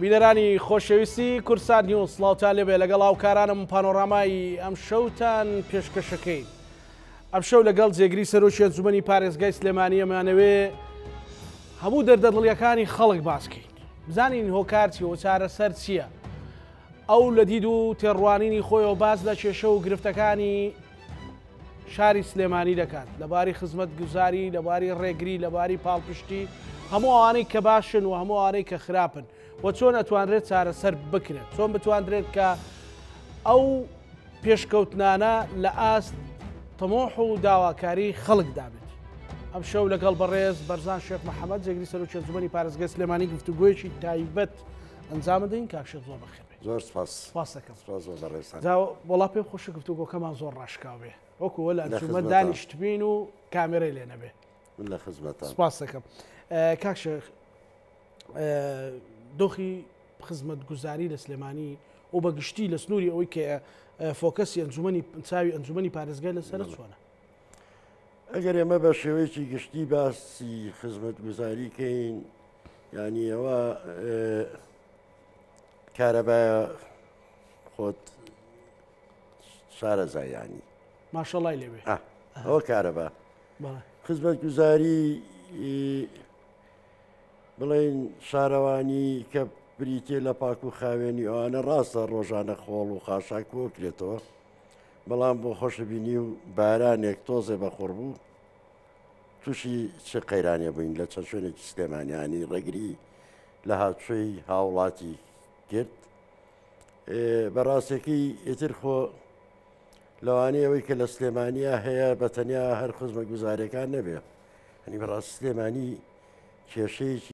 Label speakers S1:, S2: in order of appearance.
S1: بینەرانی خۆشەویستی کوردسات نیوز سڵاوتان لێبێ لەگەڵ هاوکارانم پانۆرامای ئەم شەوتان پێشکەشەکەین ئەم شەو لەگەڵ جێگری سەرۆکی ئەنجومەنی پارێزگای سلێمانی ئەمانەوێ هەموو دەردەدڵیەکانی خەڵک باسکەین بزانین هۆکار چیە و چارەسەر چییە ئەو لە دید و تێڕوانینی خۆیەوە باس لە کێشە و گرفتەکانی شاری سلێمانی دەکات لەباری خزمەتگوزاری، لەباری ڕێگری، لەباری پاڵپشتی، هەموو ئەوانەی کە باشن و هەموو ئەوانەی کە خراپن و چۆن ئەتوانرێت چارەسەر بکرێت، چۆن بتواندرێت کە ئەو پێشکەوتنانە لە ئاست تمۆح و داواکاری خەڵکدا بێت. ئەمشەو لەگەڵ بەڕێز بەرزان شێخ محەمەد جێگری سەرۆکی ئەنجومەنی پارێزگای سلێمانی گفتوگۆیەکی تایبەت ئەنجام دەین. کاک شێخ زۆر بەخێر بێی.
S2: زۆر سپاس.
S1: سپاس دەکەم.
S2: سپاس بۆ بەڕێزتان.
S1: جا وەڵا پێم خۆشە گفتوگۆکەمان زۆر ڕاشکاو بێ وەکو وە لە ئەنجومەن دانیشتبین و کامێرەی لێ نەبێ.
S2: من لە خزمەتان.
S1: سپاس دەکەم. کاک شێخ دۆخی خزمەتگوزاری لە سلێمانی و بە گشتی لە سنووری ئەوەی کە فۆکەسی ئەنجومەنی چاوی ئەنجومەنی پارێزگای لەسەرە چۆنە؟
S2: ئەگەر ئێمە بە شێوەیەکی گشتی باسی خزمەتگوزاری کەین یعنی ئەوە کارەبایە خۆت شارەزای ینی
S1: ماشەڵای لێبێ
S2: ئەوە کارەبا خزمەتگوزاری بڵین شارەوانی کە بریتێ لە پاک و خاوێنی ئەوانە ڕاستە ڕۆژانە خۆڵ و خاشاک بۆکرێتەوە بەڵام بۆ خۆشببینی و بارانێک تۆزێ بەخۆڕ بوو تووشی چ قەیرانێ بووین لە چەند شوێنێکی سلێمانیانی ڕێگری لە هاتوچۆی هاوڵاتی کرد بەڕاستەکەی ئیتر خۆ لەوانەیە ئەوەی کە لە سلێمانیا هەیە بە تەنیا هەر خزمە گوزارەکان نەبێ هەنی بەڕاست سلێمانی کێشەیەکی.